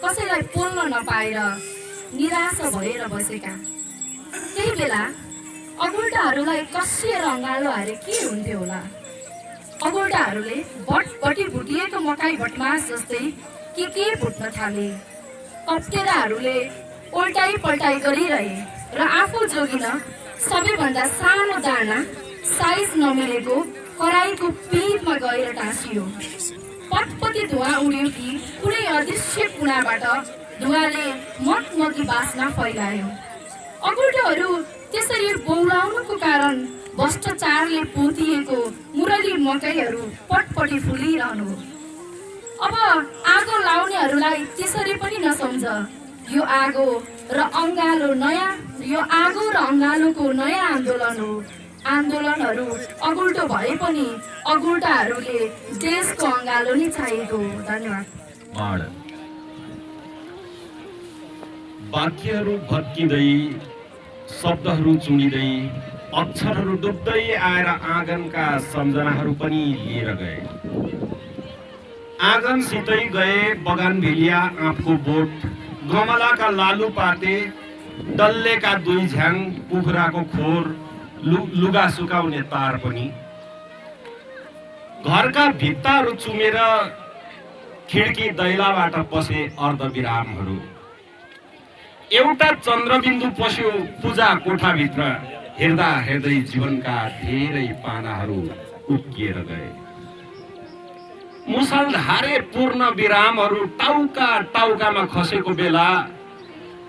कसैलाई पोल्न नपाएर निराशा भएर बसेका। त्यही बेला अगुल्टाहरूलाई कसिएर अँगालो हारे के हुन्थ्यो होला। अगुल्टाहरूले भटभटी भुटिएको मकै भटमास जस्तै के भुट्न थाले। कप्टेराहरूले उल्टाइ पल्टाइ गरिरहे र आफू जोगिन सबैभन्दा सानो दाना साइज नमिलेको कराईको पिँधमा गएर टाँसियो। पटपटी धुवा उड्यो कि कुनै अदृश्य कुनाबाट धुवाले मगमगी बास्ना फैलायो। अगुल्टोहरू त्यसरी बौलाउनुको कारण भ्रष्टाचारले पोतिएको मुरली मकैहरू पटपटी फुलिरहनु। अब आगो लाउनेहरूलाई त्यसरी पनि नसम्झ। यो आगो र अङ्गालोको नयाँ आन्दोलन हो। आन्दोलनहरू अगुल्टो भए पनि अगुल्टाहरूले देशको अङ्गालो नै चाहिएको हो। धन्यवाद। वाक्यहरू भत्किँदै, शब्दहरू चुनिँदै, अक्षरहरू डुब्दै आएर आँगनका सम्झनाहरू पनि लिएर गए। आँगनसितै गए बगानभिलिया आँपको बोट, गमलाका लालु पाते, डल्लेका 2 झ्याङ, कुखुराको खोर, लुगा सुकाउने तार पनि। घरका भित्ताहरू चुमेर खिड्की दैलाबाट पसे अर्धविरामहरू। एउटा चन्द्रबिन्दु पस्यो पूजा कोठाभित्र, हेर्दा हेर्दै जीवनका धेरै पानाहरू उक्किएर गए। मुसलधारे पूर्ण विरामहरू टाउका टाउकामा खसेको बेला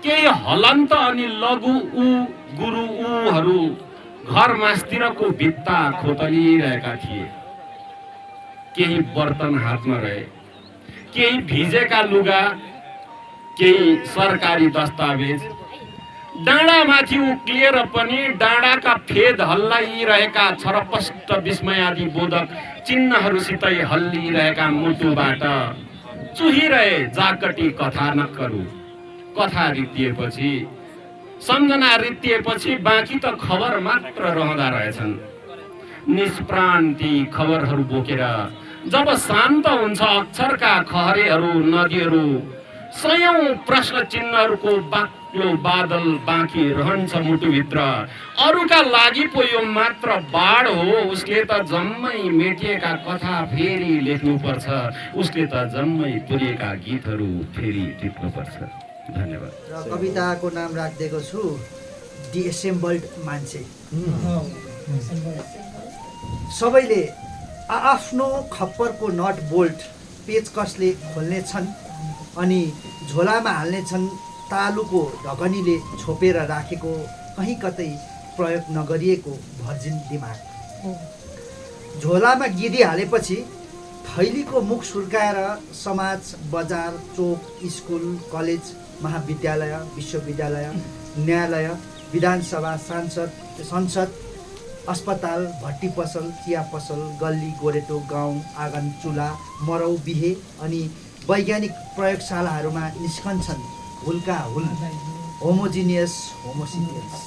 केही हलन्त अनि लघु ऊ गुरु ऊहरू घर मास्तिरको भित्ता खोतलिरहेका थिए। केही बर्तन हातमा रहे, केही भिजेका लुगा, केही सरकारी दस्तावेज। डाँडामाथि उक्लिएर पनि डाँडाका फेद हल्लाइरहेका छरपष्ट विस्मयादि बोधक चिन्हहरूसितै हल्लिरहेका मुटुबाट चुहिरहे जाकटी कथानकहरू। कथा रित्तिएपछि, सम्झना रित्तिएपछि बाँकी त खबर मात्र रहँदा रहेछन्। निष्प्राण ती खबरहरू बोकेर जब शान्त हुन्छ अक्षरका खहरेहरू, नदीहरू, सयौं प्रश्न चिन्हहरूको बाक्लो बादल बाँकी रहन्छ मुटुभित्र। अरूका लागि पो यो मात्र बाढ हो, उसले त जम्मै मेटिएका कथा फेरि लेख्नुपर्छ, उसले त जम्मै पुरेका गीतहरू फेरि टिप्नुपर्छ। धन्यवाद। र कविताको नाम राखिदिएको छु दि एसेम्बल्ड मान्छे। सबैले आफ्नो खप्परको नट बोल्ट पेचकसले खोल्नेछन् अनि झोलामा हाल्नेछन् तालुको ढकनीले छोपेर राखेको कहीँ कतै प्रयोग नगरिएको भर्जिन दिमाग। झोलामा गिदी हालेपछि थैलीको मुख सुर्काएर समाज, बजार, चोक, स्कुल, कलेज, महाविद्यालय, विश्वविद्यालय, न्यायालय, विधानसभा, संसद, अस्पताल, भट्टी पसल, चिया पसल, गल्ली गोरेटो, गाउँ, आँगन, चुला, मरौ, बिहे अनि वैज्ञानिक प्रयोगशालाहरूमा निस्कन्छन् हुलका हुल होमोजिनियस होमोसिनियस।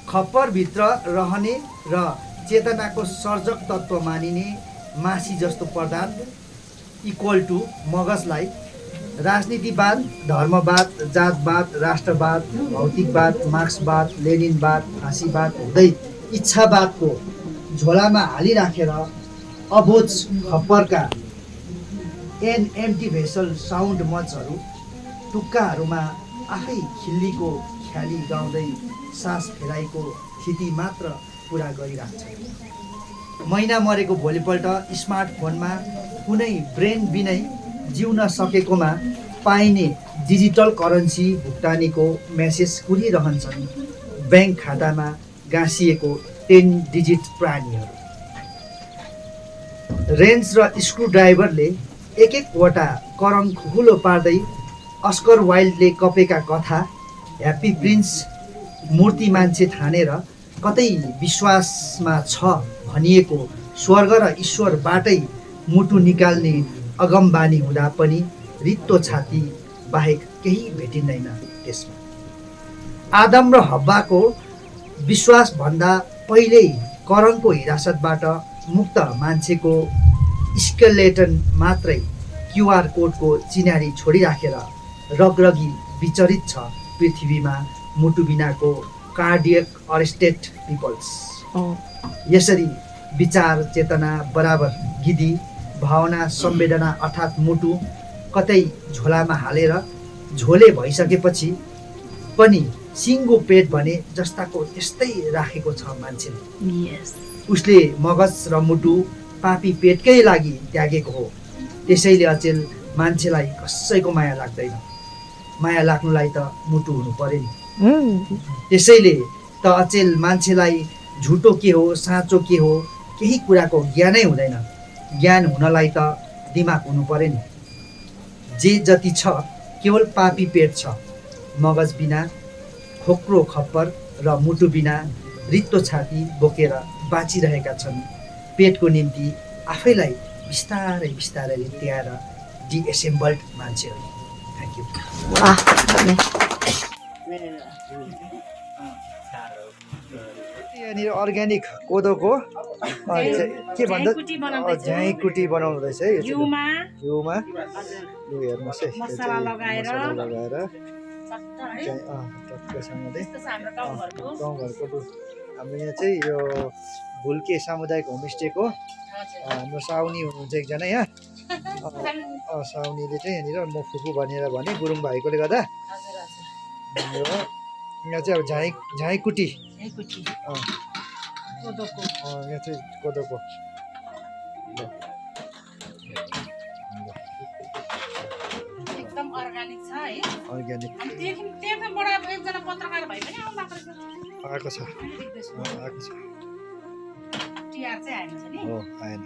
खप्परभित्र रहने र चेतनाको सर्जक तत्त्व मानिने मासी जस्तो पदार्थ इक्वल टु मगजलाई राजनीतिवाद, धर्मवाद, जातवाद, राष्ट्रवाद, भौतिकवाद, मार्क्सवाद, लेनिनवाद, फाँसीवाद हुँदै इच्छावादको झोलामा हालिराखेर अबोझ खप्परका एम्प्टी भेसल साउन्ड मचहरू टुक्काहरूमा आफै खिल्लीको ख्याली गाउँदै सास फेराइको स्थिति मात्र पुरा गरिराख्छ। महिना मरेको भोलिपल्ट स्मार्टफोनमा कुनै ब्रेन बिनै जिउन सकेकोमा पाइने डिजिटल करेन्सी भुक्तानीको मेसेज कुरिरहन्छन् ब्याङ्क खातामा गाँसिएको 10 डिजिट प्राणीहरू। रेन्ज र स्क्रुड्राइभरले एक एकवटा करङ खुकुलो पार्दै अस्कर वाइल्डले कपेका कथा ह्याप्पी प्रिन्स मूर्ति मान्छे ठानेर कतै विश्वासमा छ भनिएको स्वर्ग र ईश्वरबाटै मुटु निकाल्ने अगमबानी हुँदा पनि रित्तो छाती बाहेक केही भेटिँदैन त्यसमा। आदम र हब्बाको विश्वासभन्दा पहिल्यै करङको हिरासतबाट मुक्त मान्छेको स्केलेटन मात्रै क्युआर कोडको चिनारी छोडिराखेर रगरगी विचरित छ पृथ्वीमा मुटु बिनाको कार्डियक अरेस्टेड पिपल्स। यसरी विचार चेतना बराबर गिदी, भावना संवेदना अर्थात् मुटु कतै झोलामा हालेर झोले भइसकेपछि पनि सिङ्गो पेट भने जस्ताको त्यस्तै राखेको छ मान्छेले। उसले मगज र मुटु पापी पेटकै लागि त्यागेको हो। त्यसैले अचेल मान्छेलाई कसैको माया लाग्दैन। माया लाग्नुलाई त मुटु हुनु पर्यो नि। त्यसैले त अचेल मान्छेलाई झुटो के हो साँचो के हो केही कुराको ज्ञानै हुँदैन। ज्ञान हुनलाई त दिमाग हुनु पर्यो नि। जे जति छ केवल पापी पेट छ। मगज बिना खोक्रो खप्पर र मुटु बिना रित्तो छाती बोकेर बाँचिरहेका छन् पेटको निम्ति आफैलाई बिस्तारै बिस्तारै त्याएर डिएसेम्बल्ड मान्छेहरू। Thank you. यहाँनिर अर्ग्यानिक कोदोको के भन्छ झाइकुटी बनाउनु रहेछ है। घिउमा लु हेर्नुहोस् है मसला लगाएर टक्कसँगले गाउँघरको लु। हाम्रो यहाँ चाहिँ यो भुल्के सामुदायिक होमस्टेको हाम्रो साउनी हुनुहुन्छ एकजना यहाँ। साउनीले चाहिँ यहाँनिर म फुपू भनेर भने गुरुङ भाइकोले गर्दा यहाँ चाहिँ अब झाइकुटी झ्याइकुटी अँ, कोदोको यहाँ चाहिँ कोदोको एकदम अर्ग्यानिक छ है अर्ग्यानिक अनि त्यहाँबाट अब एकजना पत्रकार भए पनि आउनु भएको आएको छ रहेछ आएको छ टिआर चाहिँ आएन छ नि हो आएन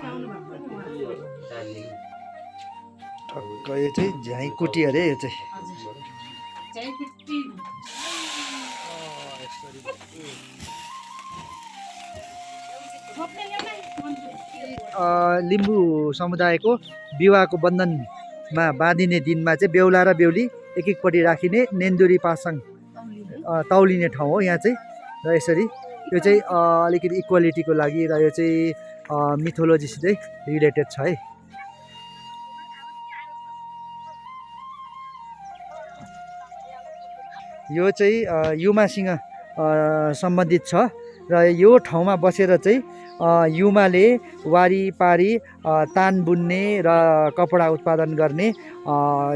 आउनु भएको नि उहाँ ठक्क यो चाहिँ झ्याइकुटी अरे यो चाहिँ हजुर झ्याइकुटी रोप्ने ल्याउन लिम्बू समुदायको विवाहको बन्धनमा बाँधिने दिनमा चाहिँ बेहुला र बेहुली एक एकपट्टि राखिने नेन्दुरी पासाङ तौलिने ठाउँ हो यहाँ चाहिँ र यसरी यो चाहिँ अलिकति इक्वालिटीको लागि र यो चाहिँ मिथोलोजीसितै रिलेटेड छ है यो चाहिँ युमासँग सम्बन्धित छ र यो ठाउँमा बसेर चाहिँ युमाले वारिपारी तान बुन्ने र कपडा उत्पादन गर्ने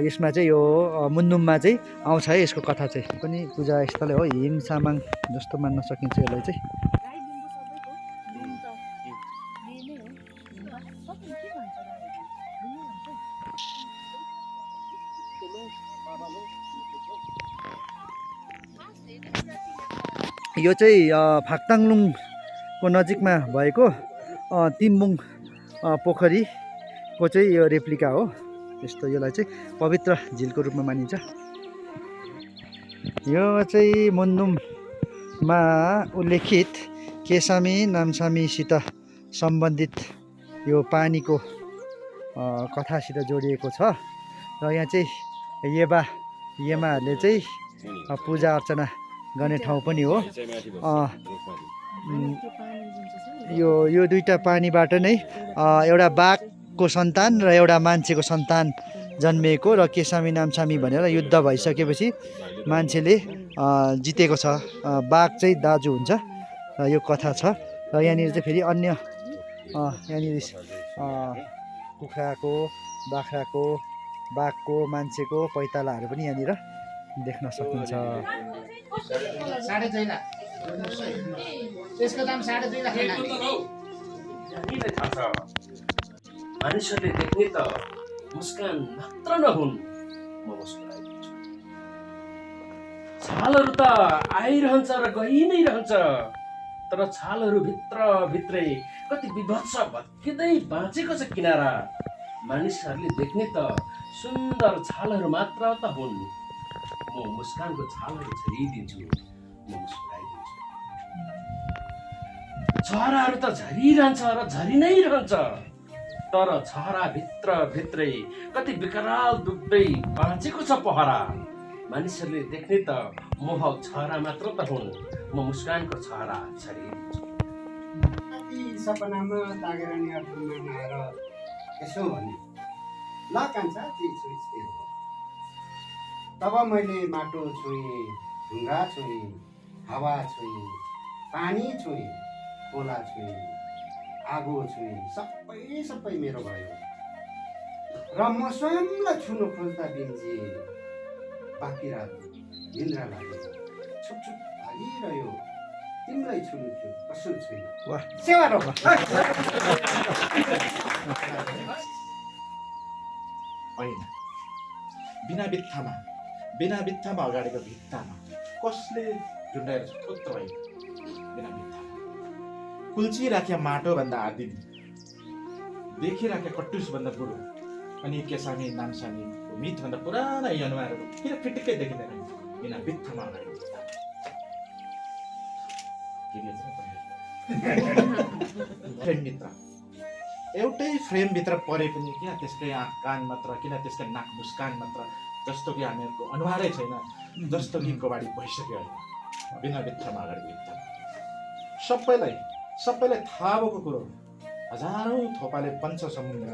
यसमा चाहिँ यो मुन्दुममा चाहिँ आउँछ है यसको कथा चाहिँ पनि पूजा स्थल हो हिम सामाङ जस्तो मान्न सकिन्छ यसलाई चाहिँ यो चाहिँ फाक्ताङलुङको नजिकमा भएको तिम्बुङ पोखरीको चाहिँ यो रेप्लिका हो यस्तो यसलाई चाहिँ पवित्र झिलको रूपमा मानिन्छ यो चाहिँ मुन्दुममा उल्लेखित केसामी नामसामीसित सम्बन्धित यो पानीको कथासित जोडिएको छ र यहाँ चाहिँ येमाहरूले चाहिँ पूजा अर्चना गर्ने ठाउँ पनि हो यो दुईटा पानीबाट नै एउटा बाघको सन्तान र एउटा मान्छेको सन्तान जन्मिएको र केसामी नामसामी भनेर युद्ध भइसकेपछि मान्छेले जितेको छ बाघ चाहिँ दाजु हुन्छ र यो कथा छ र यहाँनिर चाहिँ फेरि अन्य यहाँनिर कुखुराको बाख्राको बाघको मान्छेको पैतालाहरू पनि यहाँनिर देख्न सकिन्छ त्यसको दाम 2.5 लाख मानिसहरूले देख्ने त मुस्कान मात्र नहुन् म मुस्कुराइदिन्छु छालहरू त आइरहन्छ र गइ नै रहन्छ तर छालहरू भित्रै कति विभत्स भत्किँदै बाँचेको छ किनारा मानिसहरूले देख्ने त सुन्दर छालहरू मात्र त हुन् म मुस्कानको छालहरू झरिदिन्छु म मुस्कुराइदिन्छु चराहरू त झरिरहन्छ र झरि नै रहन्छ तर छहरा भित्रै कति विकराल दुख्दै बाँचेको छ पहरा मानिसहरूले देख्ने त मोहक छहरा मात्र त हुन् म मुस्कानको छहरा छरिदिन्छु सपनामा तागेर नि अर्थमा नआएर यसो भने ल कान्छा चिज तेरो तब मैले माटो छुएँ ढुङ्गा छुएँ हावा छुएँ पानी छुएँ खोला छुएँ आगो छुएँ सबै मेरो भयो र म स्वयंलाई छुनु खोज्दा बिन्जिए बाँकी रात निन्द्रा लाग्यो छुटछुट लागिरह्यो तिमीलाई छुनु छु कसो छुइनँ सेवा र होइन बिना बित्थामा अगाडिको भित्तामा कसले झुन्डाएर थोत्रो भयो बिना बित्थामा कुल्चिराख्या माटोभन्दा आदिम देखिराख्या कट्टुसभन्दा बुढो अनि केसामी नामसामीको मितभन्दा पुराना यी अनुहारहरू किन फिटिक्कै देखिँदैन बिना बित्थामा अगाडिको फ्रेम मित्र एउटै फ्रेमभित्र परे पनि किन त्यसकै आँख कान मात्र किन त्यसकै नाक मुस्कान मात्र जस्तो कि हामीहरूको अनुहारै छैन जस्तो कि कबाडी भइसक्यो अहिले बिना बित्थामा अगाडि बित्था सबैलाई थाहा भएको कुरो हजारौँ थोपाले बन्छ समुद्र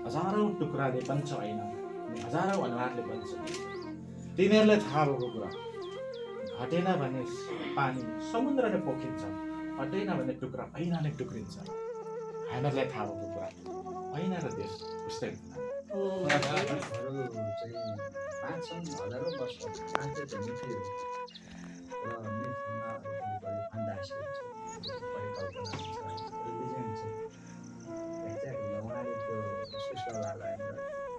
हजारौँ टुक्राले बन्छ होइन अनि हजारौँ अनुहारले बन्छ तिनीहरूलाई थाहा भएको कुरा घटेन भने पानी समुद्र नै पोखिन्छ हटेन भने टुक्रा ऐना नै टुक्रिन्छ हामीहरूलाई थाहा भएको कुरा ऐना र देश उस्तै मिथमा बढी फन्दास हुन्छ परिकल्पना हुन्छ इन्टेलिजेन्ट हुन्छ एक्ज्याक्टली उहाँले त्यो सुस्वालाई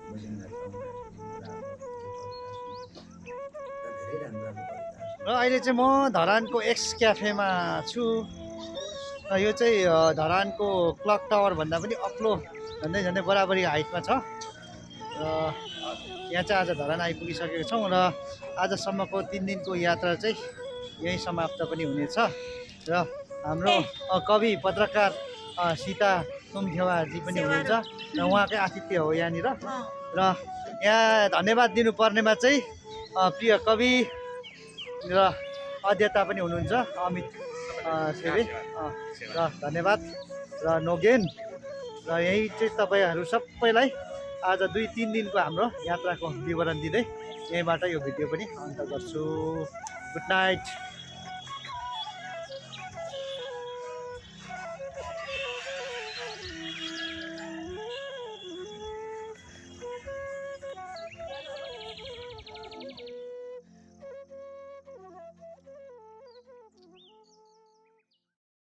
बुझिँदा धेरै राम्रो र अहिले चाहिँ म धरानको एक्स क्याफेमा छु र यो चाहिँ धरानको क्लक टावर भन्दा पनि अग्लो झन्डै बराबरी हाइटमा छ र यहाँ चाहिँ आज धरान आइपुगिसकेको छौँ र आजसम्मको 3 दिनको यात्रा चाहिँ यहीँ समाप्त पनि हुनेछ र हाम्रो कवि पत्रकार सीता तुङखेवाजी पनि हुनुहुन्छ र उहाँकै आतिथ्य हो यहाँनिर र यहाँ धन्यवाद दिनुपर्नेमा चाहिँ प्रिय कवि र अध्येता पनि हुनुहुन्छ अमित सेवे र धन्यवाद र नोगेन र यही चाहिँ तपाईँहरू सबैलाई आज 2-3 दिनको हाम्रो यात्राको विवरण दिँदै यहीँबाट यो भिडियो पनि अन्त गर्छु गुड नाइट।